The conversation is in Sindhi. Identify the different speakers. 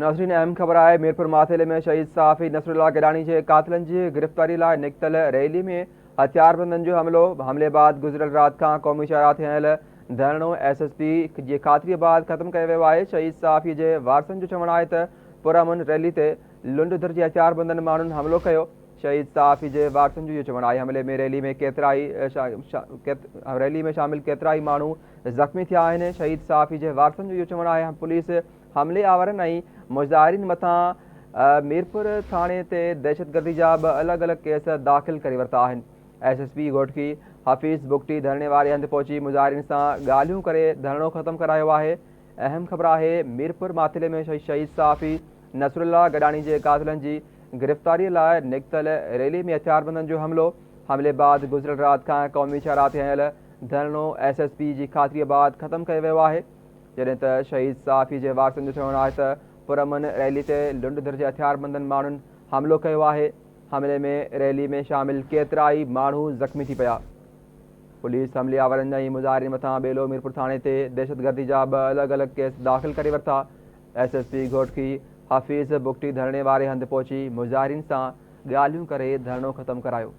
Speaker 1: ناظرين اهم خبر آهي ميرپور ماٿيلي ۾ شهيد صحافي نصرالله گڏاڻي جي قاتلن جي گرفتاري لاء نڪتل ريلي ۾ هٿياربندن جو حملو، حملي بعد گذريل رات کان قومي شاهراهه تي هنيل ڌرڻو ايس ايس پي جي خاطري بعد ختم ڪيو ويو آهي، شهيد صحافي جي وارثن جو چوڻ آهي ته پرامن ريلي تي لنڊ ڌر جي هٿياربندن ماڻهن حملو ڪيو، شهيد صحافي جي وارثن جو اهو چوڻ آهي حملي ۾ ريلي ۾ ڪيترائي ريلي ۾ شامل ڪيترائي ماڻهو زخمي ٿيا آهن، شهيد صحافي جي وارثن جو اهو چوڻ آهي پوليس حملي آورن ۽ مظاهرين مٿان ميرپور ٿاڻي تي دهشتگردي جا ٻه الڳ الڳ ڪيس داخل ڪري ورتا آهن. S S P Ghotki Hafeez Bugti ڌرڻي واري هنڌ پهچي مظاهرين سان ڳالهيون ڪري ڌرڻو ختم ڪرايو آهي. اهم خبر آهي ميرپور ماٿيلي ۾ شهيد صحافي نصرالله گڏاڻي جي قاتلن جي گرفتاري لاء نڪتل ريلي ۾ هٿياربندن جو حملو، حملي بعد گذريل رات کان قومي شاهراهه تي هنيل ڌرڻو ايس ايس پي جي خاطري بعد ختم ڪيو ويو آهي. جڏهن ته شهيد صحافي جي وارثن جو چوڻ آهي ته پرامن ريلي تي لنڊ ڌر جي هٿياربندن ماڻهن حملو ڪيو آهي، حملي ۾ ريلي ۾ شامل ڪيترائي ماڻهو زخمي ٿي پيا. پوليس حملي آورن ۽ مظاهرين مٿان ٻيلو ميرپور ٿاڻي تي دهشتگردي جا ٻه الڳ الڳ ڪيس داخل ڪري ورتا. S S P Ghotki Hafeez Bugti ڌرڻي واري هنڌ پهچي مظاهرين سان ڳالهيون ڪري ڌرڻو ختم ڪرايو.